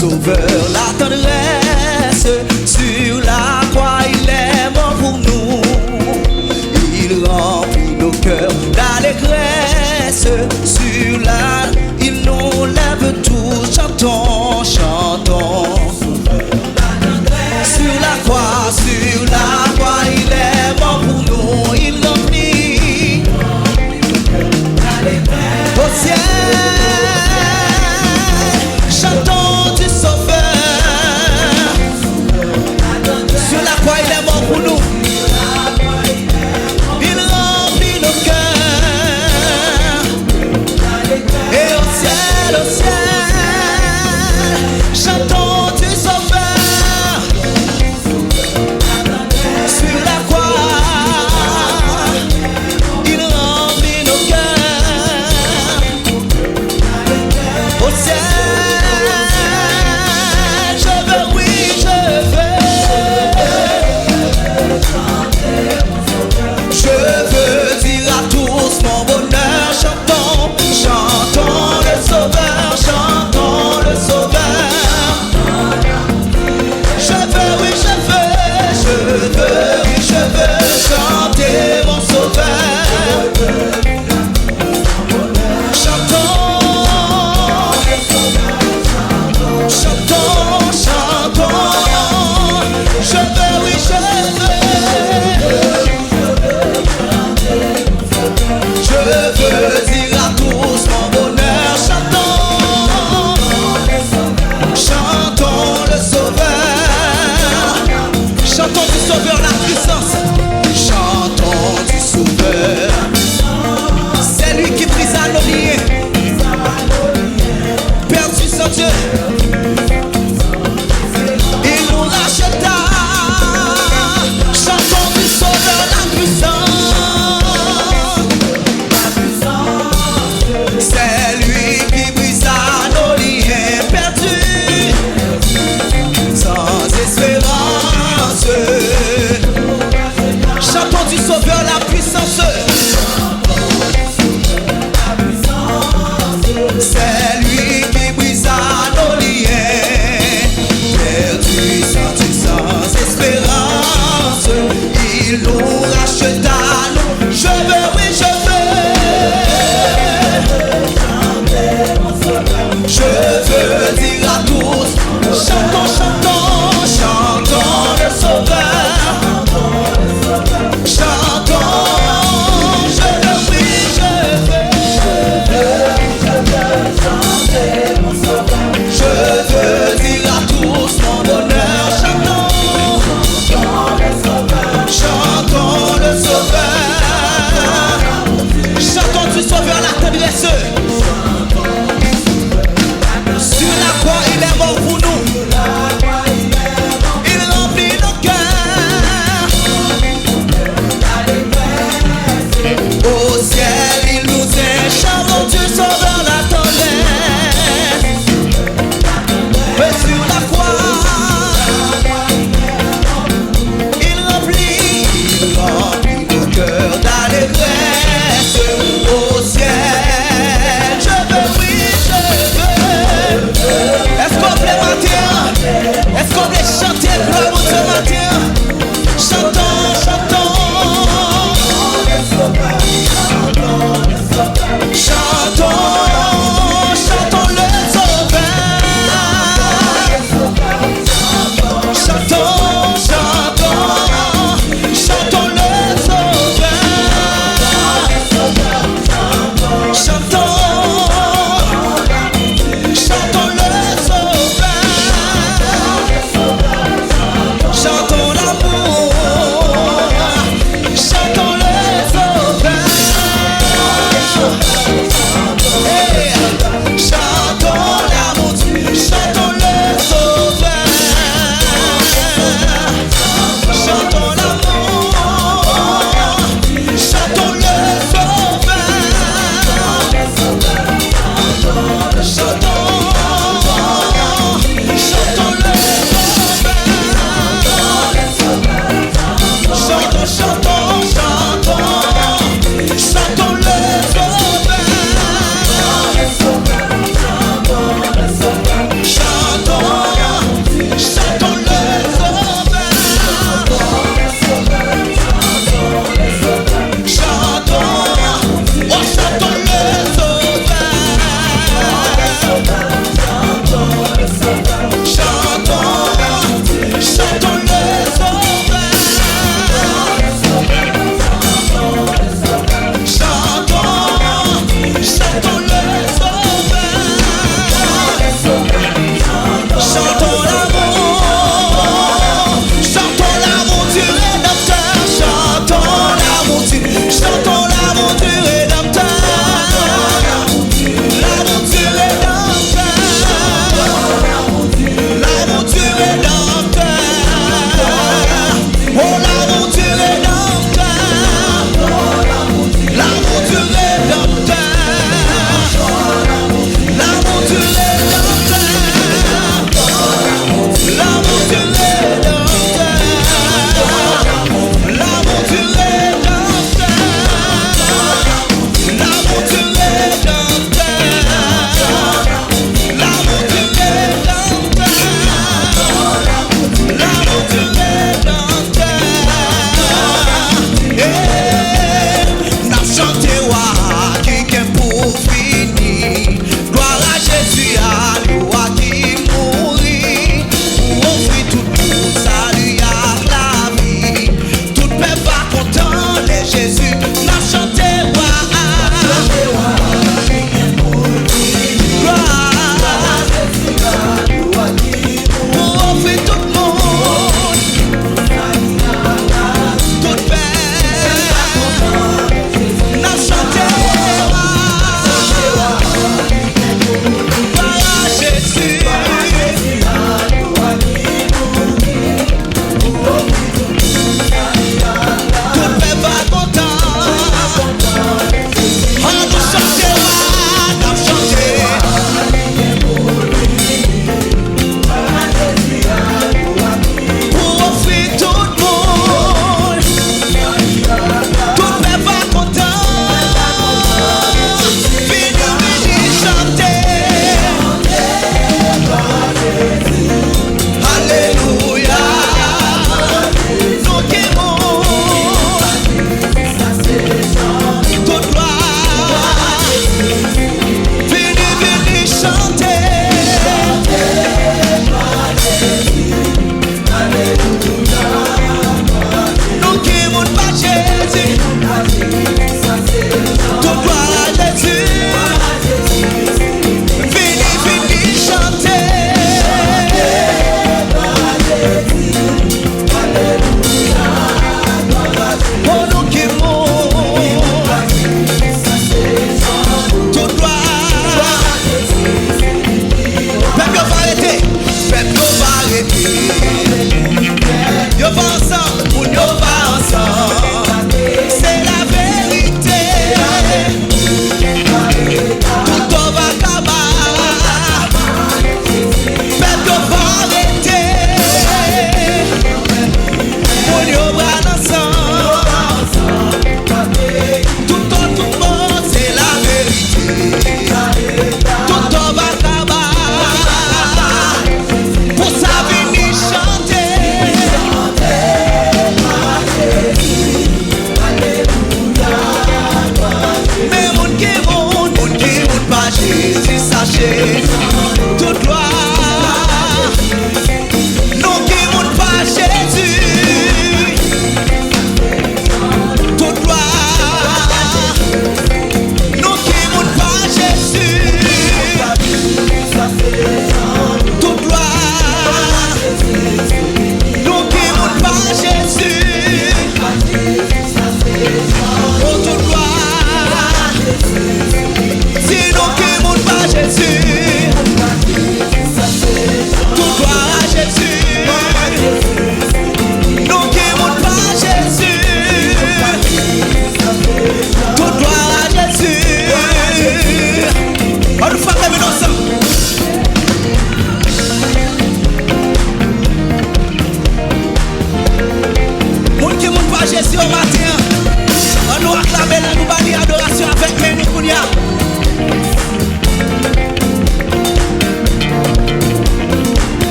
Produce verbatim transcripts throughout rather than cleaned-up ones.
Sauveur, la tendresse, sur la croix il est mort pour nous. Il remplit nos cœurs d'allégresse, sur la, il nous lève tous, chantons, chantons. Sur la croix, sur la croix, il est mort pour nous, il remplit au ciel, chantons du Sauveur. Sur la croix, il est mort pour nous. Il remplit nos cœurs.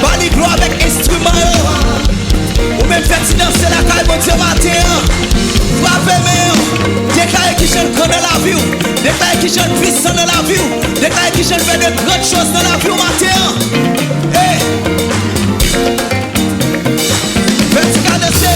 Ba li glwa avèk enstriman yo. Ou menm fè ti danse lakay Bondye maten an. Frape men w. Deklare ki jan l gran nan lavi w. Deklare ki jan l pwisan nan lavi w. Deklare ki jan l fè de gran choz nan lavi w maten an. Hey! Fè ti kadanse.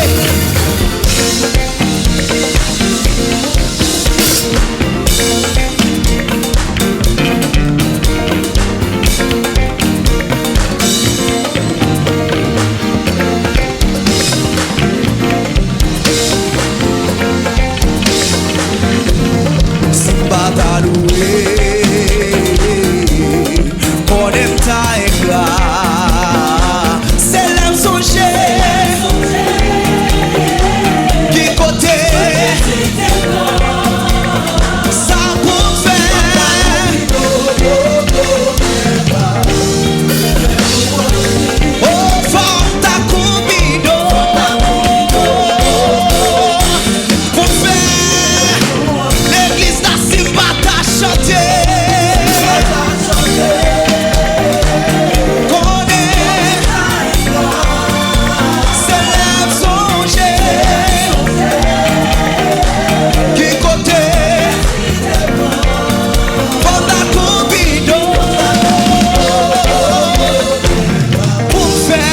Si m pa ta louwe, konnen m ta engra. Se lè m sonje ki kote sa pou m fè. O, fò m ta konbidon pou fè legliz la si m pa ta chante. Konnen se lè m sonje ki kote fò m ta konbidon pou m fè.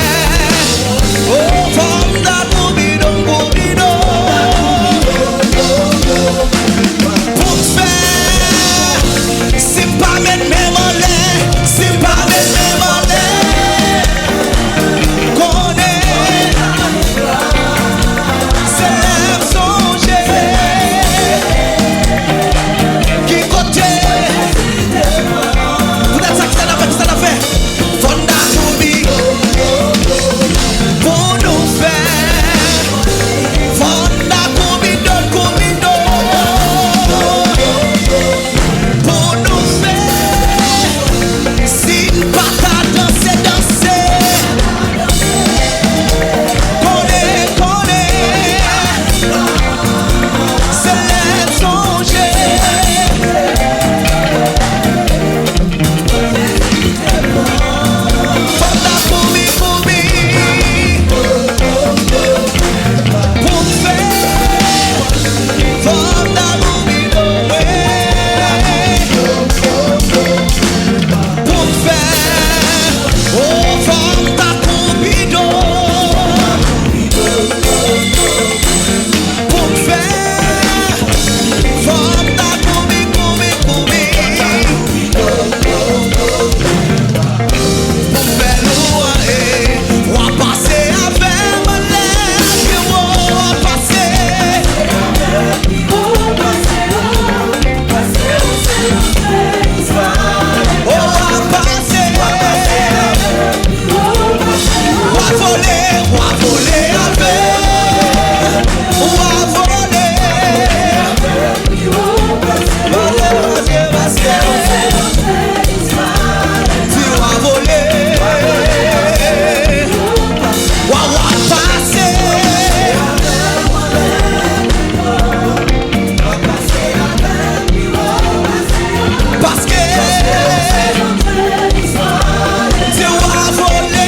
O, fò m ta konbidon, konbidon pou m fè. Si m pa met men m anlè, si m pa met men m anlè, konnen se lè m sonje ki kote. Poutèt sa, kisa n ap fè, kisa n ap fè? Fò n ta konbidon pou nou fè. Fò n ta konbidon, konbidon pou nou fè. Si n pa ta danse, danse. Konnen, konnen se lè m sonje. Fò m ta kouri, kouri pou m fè. Fò m ta kouri, kouri pou m fè. O, fò m ta konbidon pou m fè. Fò m ta kouri, kouri, kouri pou m fè lou an e. W ap pase avè m anlè biwo, w ap pase. O, w ap pase. W a vole, w a vole avè m. W a vole. Paske, paske, paske, di w a vole. W a, w a pase. Paske se w a vole,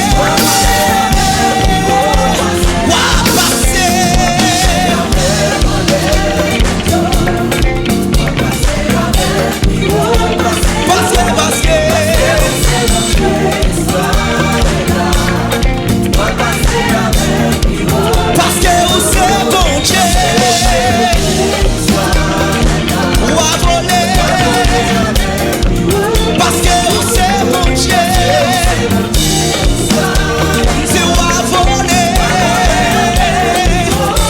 w a pase. Paske, paske Paske ou se Bondye. W a vole. Paske ou se Bondye. Di w a vole.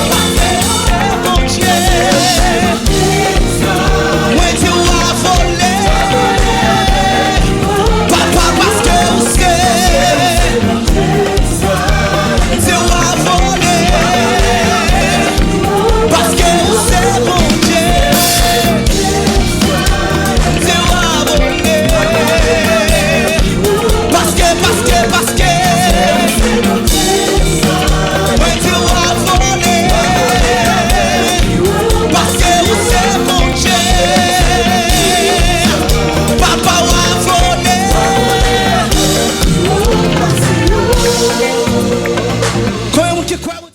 Paske ou se Bondye. Mwen di w a vole. Papa, paske ou se. Di w a vole. Paske ou se Bondye. Di w a vole. Ki kwè